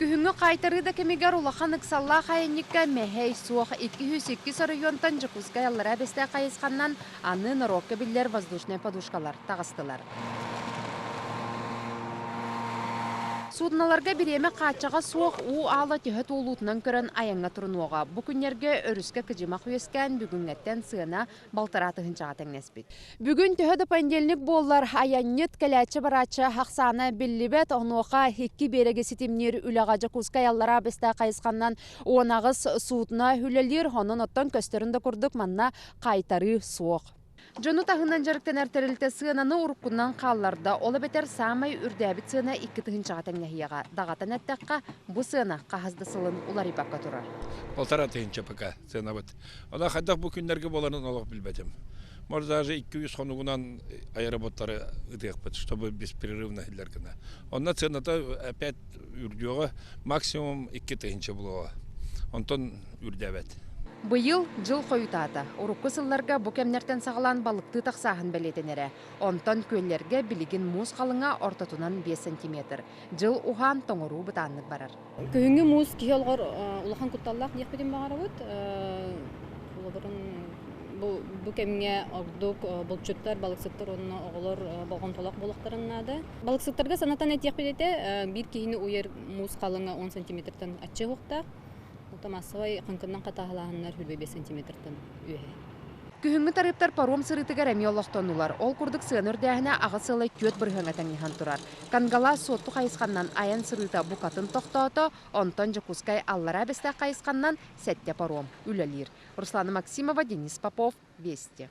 Күһүҥҥү хаайтарыы да кэмигэр улахан ыксаллаах айанньыкка мэһэй суох. 202 оройуонтан Дьокуускай Аллараа Бэстээх хайысханнан аны норуокка биллэр воздушнай подушкалар таҕыстылар. Судноларга бириэмэ хааччаҕа суох уу аала төһө туолуутунан көрөн айаҥҥа турунуоҕа. Бу күннэргэ өрүскэ кыдьымах үөскээн бүгүҥҥэттэн сыана балтараа тыһыынчаҕа тэҥнэспит. Бүгүн төһө да понедельник буоллар, айанньыт, кэлээччи-барааччы ахсаана биллибэт. Онуоха икки биэрэги ситимниир үлэҕэ Дьокуускай Аллараа Бэстээх хайысханнан 18 судно үлэлиир. Онон оттон көстөрүн да курдук манна хаайтарыы суох. Дьону таһынан дьарыктанар тэрилтэ сыананы уруккунан хаалларда. Ол эбэтэр саамай үрдээбит сыана 2 тыһыынчаҕа тэҥнэһиэҕэ. Даҕатан эттэххэ, бу сыана хаһыс да сылын уларыйбакка турар. 1,5 тыһыынча пока сыанабыт. Она хайдах бу күннэргэ буоларын олох билбэтим. Может, даже 200 хонугунан аэроботтары ытыахпыт, чтобы беспрерывно иһиллэр гына. Онно цената опять үрдүөҕэ, максимум 2 тыһыынча буолуоҕа. Онтон үрдээбэт. Быйыл дьыл хойутаата. Урукку сылларга бу кэмнэртэн саҕалаан балыктыы тахсааһын бэлиэтэнэрэ. Онтон күөллэргэ билигин муус халыҥа ортотунан 5 сантиметр. Дьыл уһаан тоҥоруу бытааннык барар. Күһүҥҥү муус киһи олоҕор улахан кутталлаах диэхпитин баҕарабыт. Холобурун бу, бу кэмҥэ ордук булчуттар, балыксыттар уонна оҕолор болҕомтолоох буолуохтарын наада. Балыксыттарга санатан этиэхпит этэ, биир киһини уйар муус халыҥа 10 сантиметртан аччык уохтаах. Оттон массовай хаҥкыннан хатааһылааһыннар 25 сантиметртан үөһэ. Күһүҥҥү тарыыптар паром сырыытыгар эмиэ олохтоннулар. Ол курдук сыана үрдээһинэ 8 сыала 4 бырыһыаҥҥа тэҥнэһэн турар. Кангалаас Суотту хайысханнан айан сырыыта букатын тохтоото, онтон Дьокуускай Аллараа Бэстээх хайысханнан сэттэ паром үлэлиир. Руслана Максимова, Денис Попов, Вести.